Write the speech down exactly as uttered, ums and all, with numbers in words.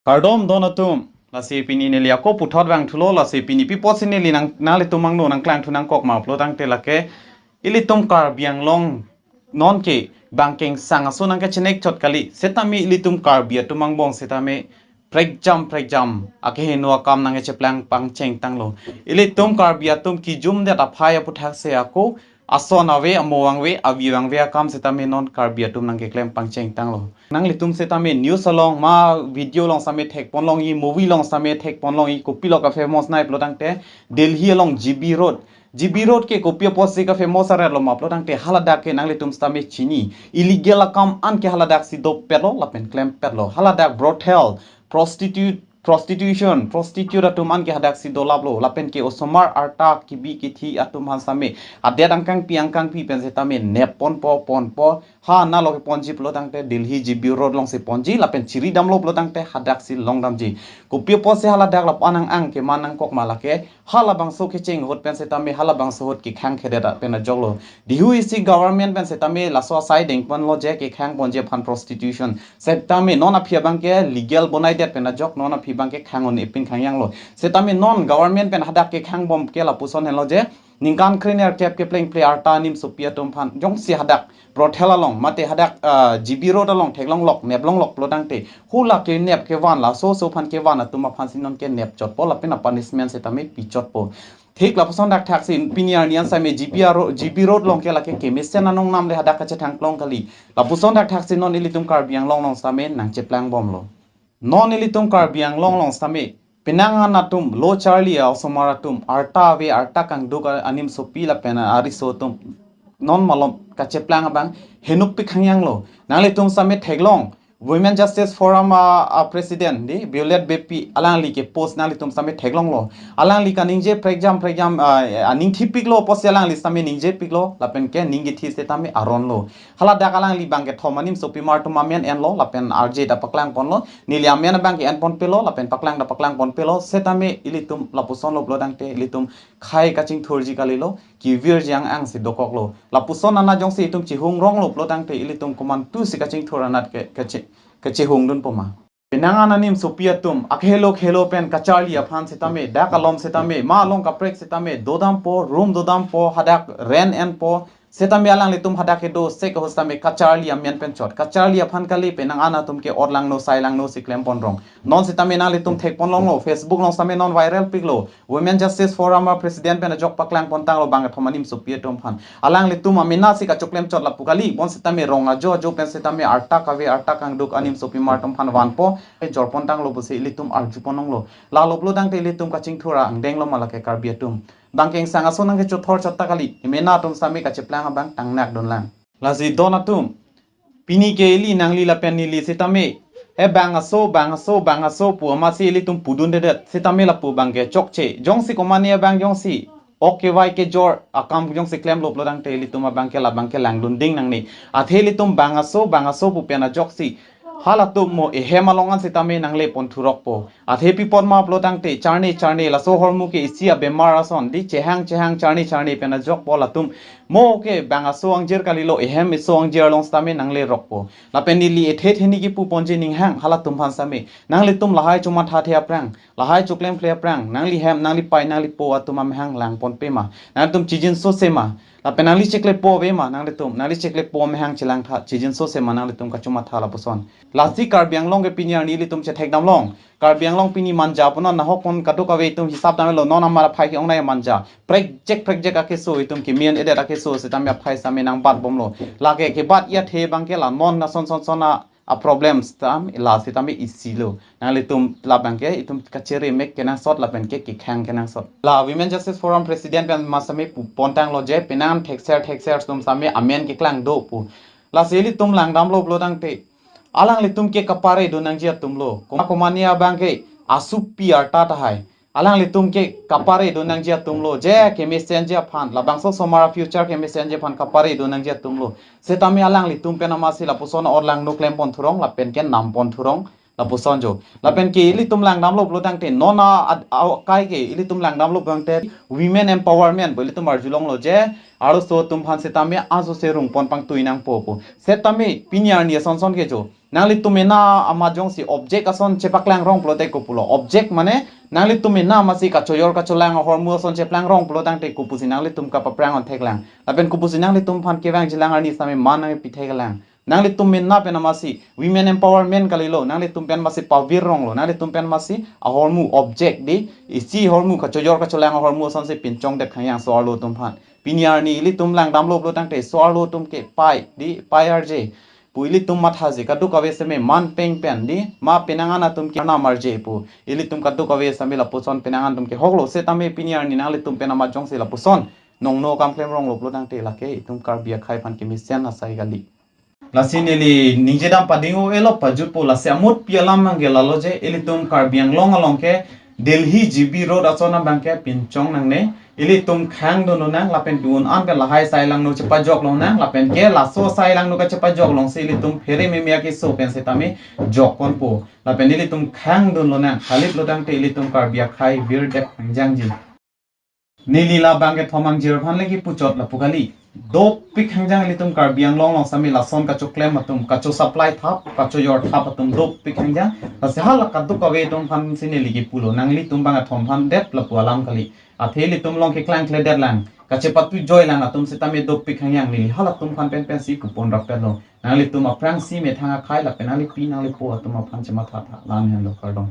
Kardom don atum, lasi pini neli ako puthot vangthulo, lasi pini pi apotsi neli nang, nanglitum angno nangklangthu nangkok ma pulotangte lake, ilitum Karbi Anglong non ke bang kengsang aso nangkachinekchot kali, setame ilitum Karbi atum angbong setame prekjam prekjam akehingno akam nangkecheplang pangcheng tanglo. Ilitum Karbi atum kijumdet aphai aputhaksi ako, ason ave, amo vangve, avi vangve akam setame non Karbi atum nangkeklem pangcheng tanglo. Nanglitum setame news along ma video along setame thekponlongji, movie along setame thekponlongji, kopilo kafamous nai pulotangte Delhi along G B Road. G B Road ke kopi apotsi kafamous aretlo ma pulotangte haladak ke nanglitum setame chini. Illegal akam an ke haladaksi dopetlo lapen klempetlo. Haladak brothel, prostitute, prostitution, prostitute atum an ke hadaksi dolaplo, lapen ke osomar arta kibi kithi atum aphan setame adet angkangpi angkangpi pen setame nepponpo ponpo, ha nalo keponji pulotangte Delhi G B Road alongsi ponji, lapen chiridamlo pulotangte hadaksi longdamji. Kopi apotsi haladak lapu-an ang-ang keman nangkok ma lake, halabangso kecheng ahut pen setame halabangso ahut kekhang khedet pen ajoklo. Dihu isi government pen setame laso asai dengponlo je kekhangponji aphan prostitution. Setame non aphi abang ke legal bonaidet pen ajok, non aphi abang ke khang un-e pin khangjanglo. Setame non government pen hadak kekhangbom ke lapuson henlo je, ningkan krenerkep keplengple arta animsopi atum aphan jongsi hadak brothel along mate hadak, ah, G B Road along theklonglok neplonglok pulotangte, hula kenep kevan laso aso aphan kevan atum aphansi non kenepchotpo lapen apunishment setame pichotpo. Thik lapuson dakthaksi pini arni an setame G B Road, G B Road along ke lake kemesen anong namle hadak kachethangklong kali. Lapuson dakthaksi non ilitum Karbi Anglong along setame nangcheplangbomlo. Non ilitum Karbi Anglong along setame penang an atum lo charli a-osomar atum arta ave, arta kangduk a-, animsopi lapen ariso atum non malom kacheplang abang henupik khangjanglo. Nanglitum setame theklong, Women Justice Forum a, a president di Violet Beypi alangli ke post nanglitum setame theklonglo. Alangli kaningje prekjam prekjam, ah, aning thipiklo apotsi alangli setame ningjepiklo, lapen ke ning kithi setame aronlo. Haladak alangli bang kethom animsopimar atum amen enlo lapen arje ta paklangponlo, neli amen abang ke enponpelo lapen paklang ta paklangponpelo, setame ilitum lapusonlo pulotangte ilitum khei kachingthurji kalilo, kevirji ang-angsi dokoklo. Lapuson anat jongsi itum chihungronglo pulotangte ilitum komantusi kachingthur anat ke, kechi-, kechihungdunpo ma? Penang an animsopi atum akhelo khelo pen kacharli aphan setame, dak alom setame, ma along kaprek setame dodampo, room dodampo, hadak rent enpo, setame alanglitum hadak kedo sek ahut setame kacharli amen pen chot. Kacharli aphan kali penang an atum ke orlangno sailangnosi klemponrong. Non setame nanglitum thekponlonglo, Facebook along setame non viral piklo. Women Justice Forum a president pen ajok paklangpontanglo bang kethom animsopi atum aphan. Alanglitum amenasi kachoklemchot lapu kali, bon setame rong ajo ajo pen setame arta kave arta kangduk animsopimar atum aphan vanpo, jorpontanglo pusi ilitum arjuponlonglo. Lalo pulotangte ilitum kachingthur angdenglo ma lake Karbi atum. Bang kengsang aso nangkechothor chot ta kali, emena atum setame kacheplang abang tangnakdunlang. Lasi don atum, pini ke ili nangli lapen neli setame, eh, bang aso, bang aso, bang aso pu amatsi ilitum pudundedet, setame lapu bang ke chokche. Jongsi komane abang jongsi ok kevai kejor akam jongsi klemlo pulotangte ilitum abang ke labang ke langdunding nangne. Athe ilitum bang aso, bang aso pu pen ajoksi halatum mo ehem along an setame nangleponthurokpo. Athe pi apot ma pulotangte charne charne laso ahormu ke isi abemar ason di, chehang chehang charne charne pen ajokpo latum. Mo ke bang aso angjir kalilo, ehem eso angjir along setame nanglerokpo. Lapen neli ethe theni kipuponji ninghang halatum aphan setame, nanglitum lahai chomathathe aphrang, lahai choklemkle aphrang, nanglihem nanglipei nanglipo atum amahang langponpe ma? Nangtum chijinsose ma? Lapen nangli cheklepo ave ma nanglitum? Nangli cheklepo amahang chelangtha, chijinsose ma nanglitum kachomatha lapuson? Lasi Karbi Anglong ke pini arni ilitum chethekdamlong. Karbi Anglong pini manja punon nahokpon kadokave itum hisap damlo, non amar aphai ke-ongnei manja. Prekjek prekjek akeso itum kemen edet akeso setame aphai setame nangbatbomlo. Lake kebat-i athe bang ke la non ason son son a, a problems tam la setame isilo. Nanglitum labang ke itum kachere mek kenangsot lapen ke kekhang kenangsot. La Women Justice Forum president pen ma setame pupontanglo je penang thekser thekser atum setame amen keklang do pu. Lasi ilitum langdamlo pulotangte alanglitum ke kaparedun nangji atumlo. Koma komane abang ke asupi arta tahai. Alanglitum ke kaparedun nangji atumlo. Je kemesenji aphan, labangso osomar future kemesenji aphan kaparedun nangji atumlo. Setame alanglitum pen amatsi lapuson orlangno klemponthurong lapen ke namponthurong. Lapuson jo. Lapen ke ilitum langdamlo pulotangte non a, a, akai ke ilitum langdamlo pulotangte women empowerment pu ilitum arjulonglo je arloso atum aphan setame ajo se rungpon pangtui nangpo pu. Setame pini arni ason son ke jo, nanglitum mena amat jongsi object ason chepaklang rong pulote kopulo. Object mane nanglitum mena amatsi kachojor kacholang ahormu ason cheplang rong pulo tangte kopusi nanglitum kapaphrang on theklang. Lapen kopusi nanglitum aphan kevangjilang arni setame man nangpi theklang. Nanglitum mena pen amatsi women empowerment kalilo, nanglitum pen amatsi pavir ronglo, nanglitum pen amatsi ahormu object di, isi ahormu kachojor kacholang ahormu asonsi pinchongdet khangjang so-arlo atum aphan. Pini arni ilitum langdamlo pulo tangte so-arlo atum ke pai di, pai arje pu ilitum mathaji, kadokave setame man peng pen di, ma penang an atum ke arnam arje pu ilitum kadokave setame lapuson penang an atum ke hoklo. Setame pini arni nanglitum pen amat jongsi lapuson nongno kam klem ronglo pulo tangte lake itum Karbi akhei aphan kemesen asai kali. Lasi neli ningjedam pading o elo pajutpo, lasi amutpi alam abangke lalo je, ilitum Karbi Anglong along ke Delhi G B Road ason abangke pinchong nangne, ilitum khangdun lonang lapen ke-un an pen lahai sai langno chepajok lonang lapen ke laso sai langno kachepajok longsi ilitum phere meme akeso pen setame jokponpo. Lapen ilitum khangdun lonang, halip lo tangte ilitum Karbi akhei virdep khangjangji. Neli labang kethom angjir aphan le kipuchot lapu kali. Dopik khangjang ilitum Karbi Anglong along setame lason kachoklem atum, kacho supply thap, kachojor thap atum dopik khangjang. Lasi hala kadokave atum aphansi neli kipulo, nanglitum bang kethom aphan det lapu alam kali. Athe ilitum along keklangkledet lang, kachepatu joi lang atum setame dopik khangjang, neli halatum aphan penpensi kupon rappetlo. Nanglitum aphrangsi methang akhei lapen nanglipi nanglipo atum aphan chematha tha, la-an henlo, kardom.